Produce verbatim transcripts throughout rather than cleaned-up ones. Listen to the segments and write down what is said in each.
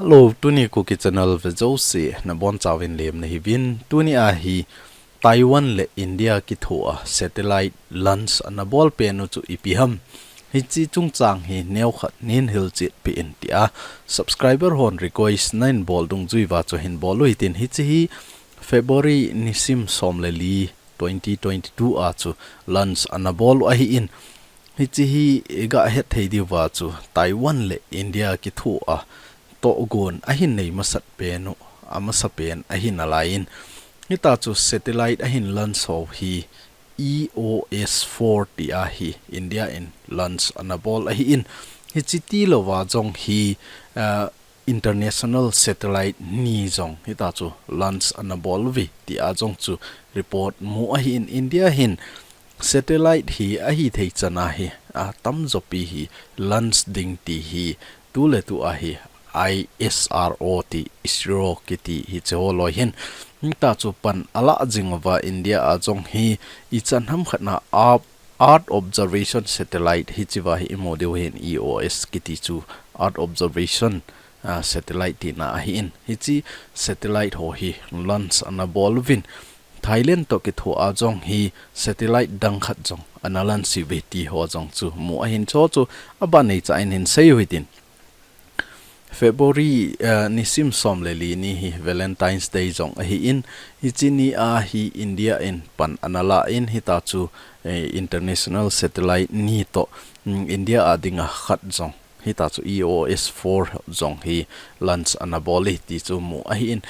Hello, tuni Kuki Channel ve jouse nabonchauvin lemna hiuvin. Tuni a hi Taiwan le India kithoa satellite launch ana bol penu chu ipi ham, hiche chungchang hi neokhat neihil chetpeh in tia subscriber hon request nahin bol dungjuiva chu hin bol uhitin. Hiche hi February nisim som le li, twenty twenty-two a chu launch ana bol u ahin. Hiche hi iga hetthei diuva chu Taiwan le India kithoa togon ahin nei masat penu, amasapen ahi nalaiyin. Hitia chu satellite ahin launch ho hi E O S four tia hi India in launch ana bol ahin. Hiche tilouva jong hi, ah, international satellite ni jong hitia chu launch ana bol uve tia jong chu report mu ahin. India hin satellite hi ahithei chana hi atamjopi hi launch ding ti hi tuletua hi I S R O ti, ISRO kiti hiche ho loi hin hitia chu pan alah jing uva India a jong hi ichan hamkhat na Earth Observation Satellite hichea hi imu diu hin E O S kiti chu Earth Observation, ah, Satellite tina ahin. Hiche satellite ho hi launch ana bol uvin. Thailand toh kithoa jong hi satellite dang khat jong ana launch uve ti ho jong chu mu ahin. Chuchu aban neicha in hin sei uhitin. February, eh, nisim som le li ni hi Valentine's Day jong ahin, hiche ni a hi India in pan ana lah in hitia chu, eh, international satellite ni toh, mm, India a dinga khat jong hitia chu E O S four jong hi launch ana bol e ti chu mu ahin.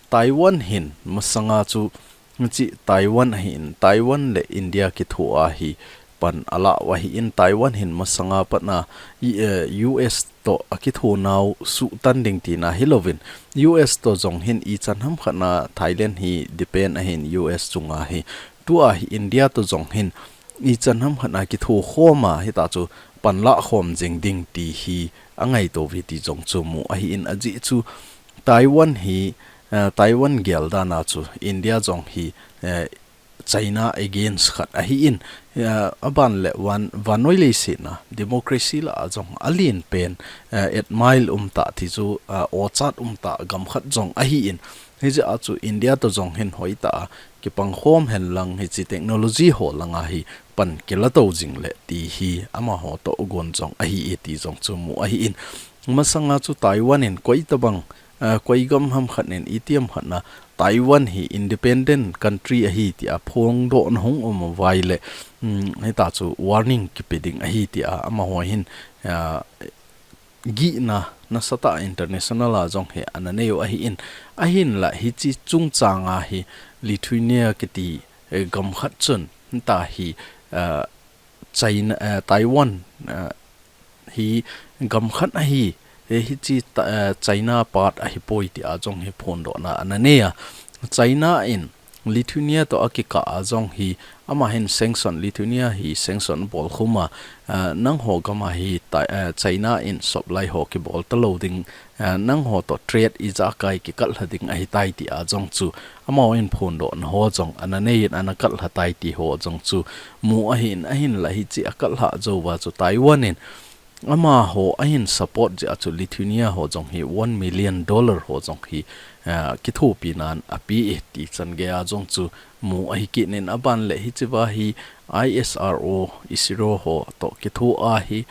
Taiwan hin masanga chu Hiche Taiwan ahin, Taiwan le India kithoa hi pan alah u ahin, Taiwan hin masanga patna i, eh, U S toh akitho nau suhtan ding tina hilouvin, U S toh jong hin ichan hamkhat na Thailand hi depend ahin U S chunga hi. Tua hi India toh jong hin ichan hamkhat na kitho khoma hitia chu pan lah khom jing ding ti hi angaito uve ti jong chu mu ahin, ajeh chu Taiwan hi, eh, Taiwan gel dan a chu India jong hi, eh, China against khat ahin, eh, aban le van, vannoi leiset a democracy lah a jong alen pen, eh, admire um tah ti chu, eh, ochat um tah gam khat jong ahin, hijeh a chu India toh jong hin hoitah a kipang khom hen lang hiche technology ho langa hi pan kila tou jing le ti hi amaho togon jong ahi e ti jong chu mu ahin. Masanga chu Taiwan in koi tabang, eh, koi gam hamkhat in itiham khat na Taiwan hi independent country ahi tia phongdohna hung um uva ahile, mm, hitia chu warning kipe ding ahi tia amaho hin, eh, gihna nasatah a international a jong hi ana nei u ahin. Ahinla hiche chungchang a hi Lithuania kiti, eh, gam khat chun hitia hi, eh, China, eh, Taiwan, eh, hi gam khat ahi, eh, hiche ta-, eh, China part ahipoi tia jong hi phondohna ana nei a. China in Lithuania toh akikah a jong hi, ama hin sanction, Lithuania hi sanction abol khum a, eh, nangho gam a hi ta-, eh, China in supply ho kibol talou ding, eh, nangho toh trade ijakai kikal lha ding ahitai tia jong chu amaho in phondohna ho jong ana nei in ana kal lha tai ti ho jong chu mu ahin, ahinla hiche akal lha jouva chu Taiwan in amaho ahin support jeh a chu Lithuania ho jong hi one million dollar ho jong hi, ah, kithopi nan ape e ti chan gei a jong chu mu ahi kit in, aban le hichea hi I S R O, ISRO ho toh kithoa hi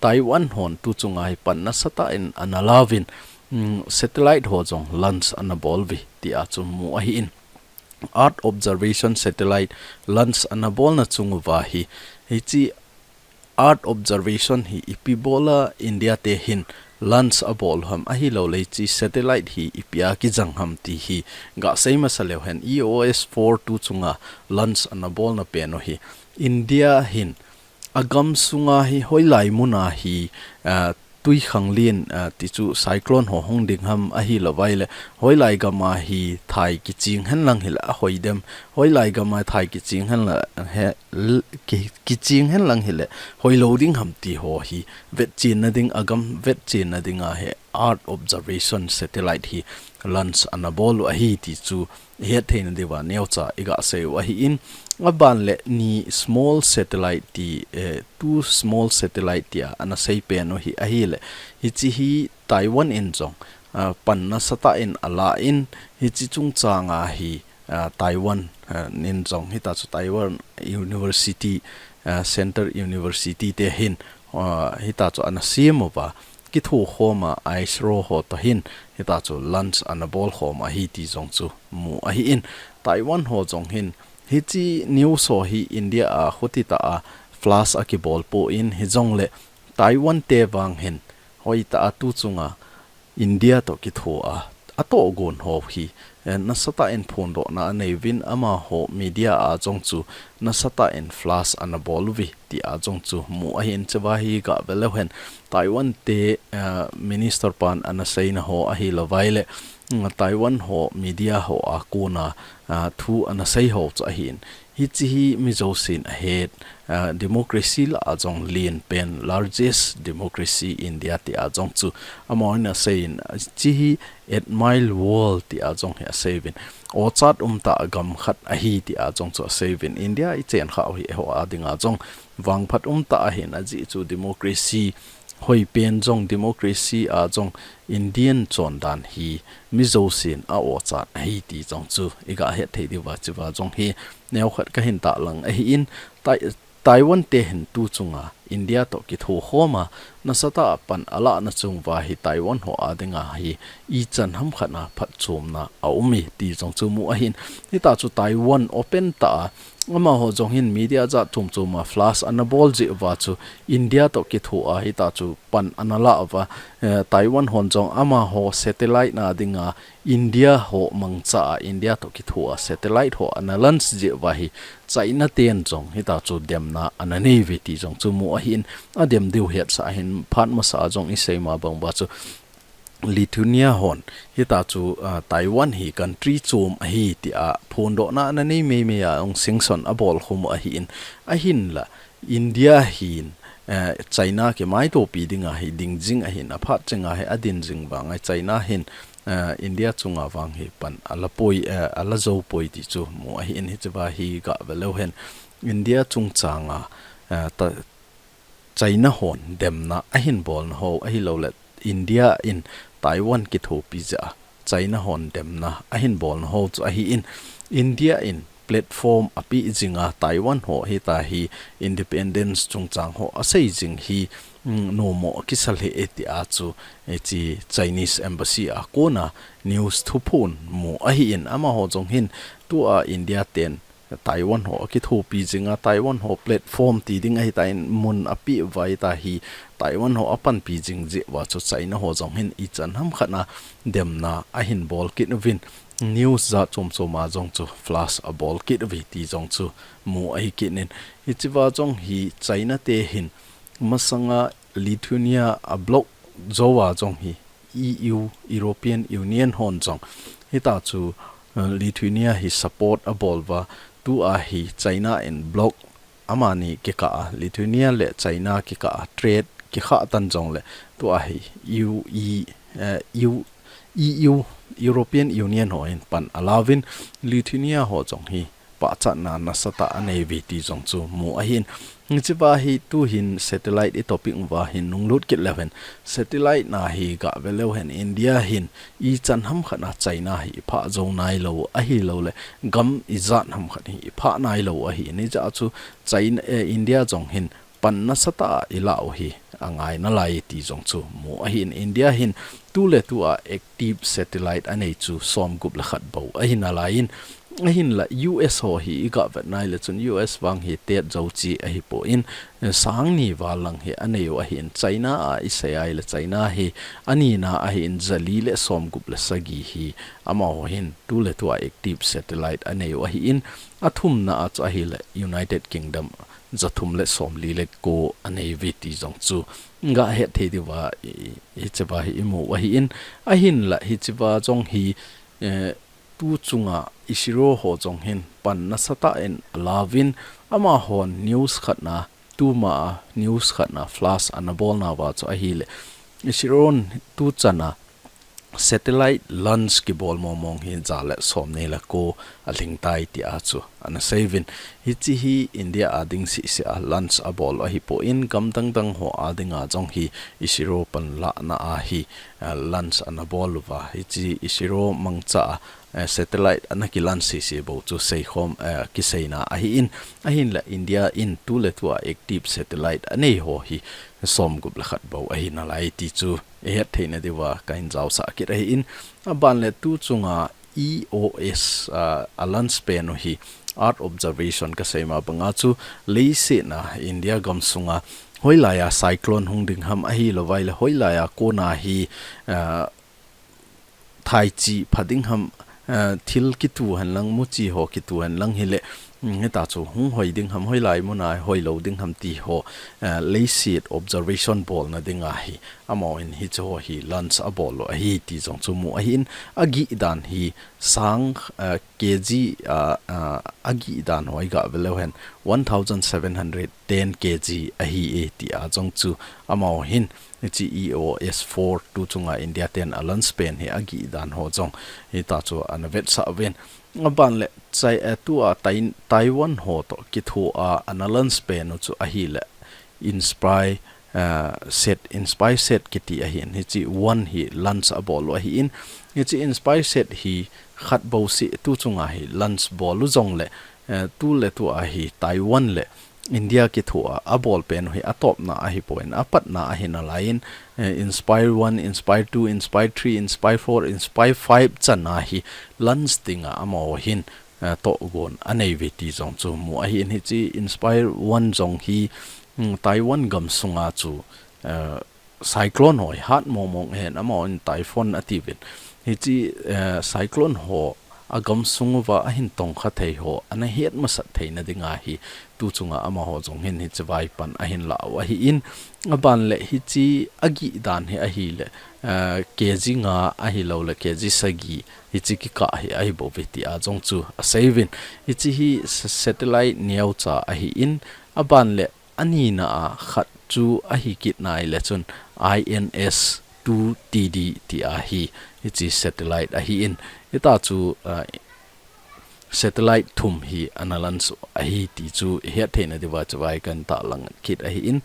Taiwan hon tu chunga hi pan nasatah in ana lauvin, mm, satellite ho jong launch ana bol uve tia chu mu ahin. Earth Observation Satellite launch ana bolna chung uva hi, hiche Earth Observation hi ipi bola India te hin launch abol u ham, ahilouleh hiche satellite hi ipia kijang ham ti hi gasei masa leu hen. E O S four tu chunga launch ana bolna pen u hi India hin agam sunga hi hoilai muna hi, ah, twikhanglen, ah, ti chu cyclone ho hung ding ham, ahilouva ahile hoilai gam a hi thai kiching hen lang hile ahoi dem, hoilai gam a thai kiching hen la, he, l-, ki, kiching hen lang hile hoilou ding ham ti ho hi vetchenna ding, agam vetchenna dinga hi Earth Observation Satellite hi launch ana bol u ahi ti chu ihet theina diuva neocha igasei u ahin. Aban le ni small satellite ti, eh, two small satellite tia ana sei pen u hi ahile, hiche hi Taiwan in jong, ah, pan nasatah in ala in, hiche chungchang a hi, ah, Taiwan, ah, nin jong hitachu Taiwan University, ah, Center University te hin, ah, hitachu ana sem uva, kithokhom a, ISRO ho toh hin, hitachu lunch ana bolkhom ahi ti jong chu mu ahi in, Taiwan ho jong hin, hiche news ho hi India a khuti tah a flash akibol poi, hijongle Taiwan te vang hin, hoitah a tu chunga India toh kitho a, atohgon ho hi, eh, nasatah in phondohna anei uvin, amaho media a jong chu nasatah in flash ana bol uve ti a jong chu mu ahi in, hicheva hi gah ve leu hen. Taiwan te, eh, minister pan ana seina ho ahilou vaile, mm, Taiwan ho media ho a kona, ah, thu ana sei ho chu ahi in, hiche hi mi jousen ahet, ah, democracy lah a jong len pen, largest democracy India ti a jong chu amahon asei in, hiche hi admired world ti a jong hi asei uvin, ochat umtah gam khat ahi ti a jong chu asei uvin, India i chen khah u hi eiho a dinga jong vangphat umtah ahin, ajeh chu democracy hoi pen jong, democracy a jong Indian chondan hi mi jousen a ochat ahi ti jong chu i gah het thei diuva, hicheva jong hi neokhat kahin tahlang ahi in, Tai-, Taiwan te hin tu chunga India toh kithokhom a, nasatah a pan alahna chung uva hi Taiwan ho a dinga hi ichan hamkhat a phatchomna aum e ti jong chu mu ahi in, hitachu Taiwan open tah a, amaho jong hin media jat chom chom a flash ana bol jeh uva chu India toh kitho a hitachu pan ana la uva, eh, Taiwan hon jong amaho satellite na dinga India ho mangcha a, India toh kitho a satellite ho ana launch jeh uva hi China ten jong hitachu demna ana nei uve ti jong chu mu ahi in, adem diu hetsah ahin, phat masa a jong i sei ma bang uva chu Lithuania hon hitachu, ah, Taiwan hi country chom ahi ti a phondohna ana nei mei mei a, hung sanction abol khum u ahi in, ahinla India hin, eh, China kimaitopi dinga hi ding jing ahin, aphat chenga hi adin jing vang a China hin, eh, India chunga vang hi pan ala poi, eh, ala jou poi ti chu mu ahi in, hicheva hi gah ve leu hen. India chungchang a, eh, ta, China hon demna ahin bolna ho ahilouleh India in Taiwan kithopi jeh a China hon demna ahin bolna ho chu ahi in, India in platform apeh jing a, Taiwan ho hita hi independence chungchang ho asei jing hi, mm, nomo kisa lheh e ti a chu, eh, hiche Chinese embassy a kona news thuphon mu ahi in, amaho jong hin tua India ten Taiwan ho akithopi jing a, Taiwan ho platform ti ding ahitan mun apeh uva hita hi, Taiwan ho apanpi jing jeh uva chu China ho jong hin ichan hamkhat a demna ahin bol kit uvin, news jat chom chom a jong chu flash abol kit uve ti jong chu mu ahi kit in, hicheva jong hi China te hin masanga Lithuania ablock jou a jong hi, E U, European Union hon jong hitachu, eh, Lithuania hi support abol uva, tua hi China in block amani kikah a, Lithuania le China kikah a trade kikhah tan jongle, tua hi U E, eh, U, E U, European Union hon pan alauvin, Lithuania ho jong hi pachatna nasatah anei uve ti jong chu mu ahi in. Hicheva hi tuhin satellite i topic uva hin nunglut kit leu hen. Satellite na hi gah ve leu hen, India hin ichan hamkhat a China hi iphah jou nailou ahilouleh gam ijat hamkhat hi iphah nailou ahi in, hijeh a chu China, eh, India jong hin pan nasatah a ilah u hi angai nalai ti jong chu mu ahi in, India hin tu le tu a active satellite anei chu somgup le khat bou ahi nalai in, ahinla U S ho hi i gah vet nai le chun U S vang hi tet jou chi ahipoi in, eh, sang ni val lang hi anei u ahi in, China a i sei a ile China hi ani na ahi in, jali le somgup le sagi hi amaho hin tu le tu a active satellite anei u ahi in, athumna a chu ahile United Kingdom jathum le somli le ko anei uve ti jong chu gah het thei diuva i, i, hicheva hi i mu u ahi in, ahinla hicheva jong hi, eh, tu chunga ISRO ho jong hin pan nasatah in alauvin, amahon news khat na, tuma a news khat na flash ana bolna uva chu ahile, ISRO in tu chan a satellite launch kibol mong mong hi ja le som ni le ko alhing tai tia chu ana seiyuvin. Hiche hi India a ding sisi a launch abol u ahipon, gam dang dang ho a dinga jong hi ISRO panlahna a hi, eh, launch ana bol uva. Hiche ISRO mangcha a, eh, satellite ana ki launch sisi bou chu seikhom, eh, kiseina ahin. Ahinla India in tu le tu a active satellite anei ho hi som gup le khat bou ahi nalai ti chu i het theina diuva kahin jaosah kit ahin. Aban le tu chunga EOS, ah, a launch pen u hi Earth observation kasei ma banga chu leiset a India gam sunga hoilai a cyclone hung ding ham ahilou vai le hoilai a kona hi, ah, thaichi pha ding ham, ah, thil kitu hen lang, muchi ho kitu hen lang hile, mm, hita chu hung hoi ding ham, hoilai muna hoi lou ding ham ti ho, ah, leiset observation bolna dinga hi amahon hiche ho hi launch abol u ahi ti jong chu mu ahin. Agih dan hi sang, ah, kg, ah, ah, agih dan ho iga ve leu hen one thousand seven hundred ten kg ahi e tia jong chu amaho hin hiche EOS four tu chunga India ten a launch pen hi agih dan ho jong hita chu ana vetsah uvin. Aban le chai, eh, tua Tai-, Taiwan ho to kitho a ana launch pen u chu ahile Inspire, eh, set, Inspire set kiti ahin, hiche one hi launch abol u ahin. Hiche Inspire set hi khat bou si tu chunga hi launch bol u jong le, eh, tu le tu a hi Taiwan le India kitho a abol pen u hi atopna ahipon, apatna ahi nalaiyin, eh, Inspire one, Inspire two, Inspire three, Inspire four, Inspire five chan a hi launch dinga amaho hin, eh, tohgon anei uve ti jong chu mu ahin. Hiche Inspire one jong hi, mm, Taiwan gam sunga chu, eh, cyclone ho hi hat mong mong ahin, amahon typhoon atiuvin. Hiche, eh, cyclone ho agam sung uva ahin tongkha thei ho ana het masat theina dinga hi tu chunga amaho jong hin hiche vai pan ahin la u ahin. Aban le hiche agih dan hi ahile, eh, kg nga ahilou le kg sagi hiche kikah hi ahi bou uve tia jong chu asei uvin. Hiche hi sa-, satellite neocha ahin, aban le anina a khat chu ahi kit nai le chun I N S two T D tia hi, hiche satellite ahin. Hita chu, ah, satellite thum hi ana launch u ahi ti chu i het theina diuva chu vai kan tahlang kit ahin.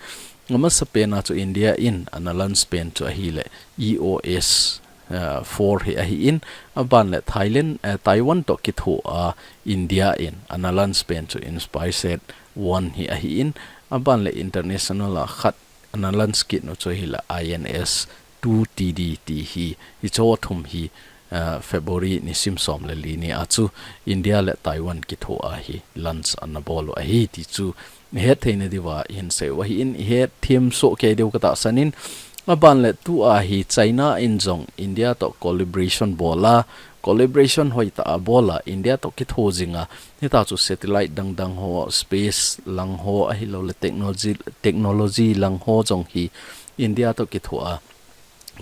Amasa pen a chu India in ana launch pen chu ahile EOS, ah, four hi ahin. Aban le Thailand, eh, Taiwan to kitho a India in ana launch pen chu Inspire set one hi ahin. Aban le international a khat ana launch kit u chu ahile I N S two T D ti hi, hiche ho thum hi, ah, February nisim som le li ni a chu India le Taiwan kitho a hi launch ana bol u ahi ti chu i het theina diuva i hin sei u ahin. I het them soh kei diu ka tahsan in, aban le tu a hi China in jong India to collaboration bol a, collaboration hoitah a bol a, India to kitho jing a, hita chu satellite dang dang ho, space lang ho ahilou le technology, technology lang ho jong hi India to kitho a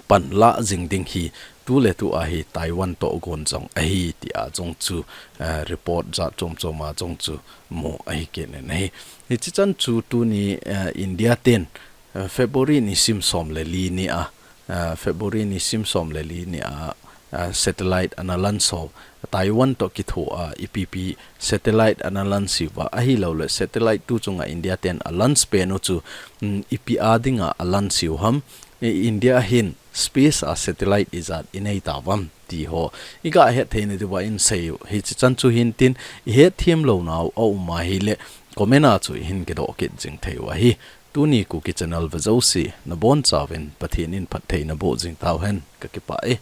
panla jing ding hi tu le tu a hi Taiwan tohgon jong ahi tia jong chu, eh, report jat chom chom a jong chu mu ahi kit in ahi. Hiche chan chu tuni, eh, India ten, eh, February nisim som le li ni a, eh, February nisim som le li ni a, eh, satellite ana launch u, Taiwan to kitho a ipi pi satellite ana launch uva ahilou le satellite tu chunga India ten a launch pen u chu, mm, ipi a dinga a launch u ham, i India hin space a satellite ijat inei tauvam ti ho iga het theina diuva in sei u. Hiche chan chu hin tin i het them lou nau a um ahile comment a chu i hin kidoh kit jing thei u ahi. Tuni Kuki channel ve jouse nabon chauvin Pathen in phatthei naboh jing tauhen, kakipah e.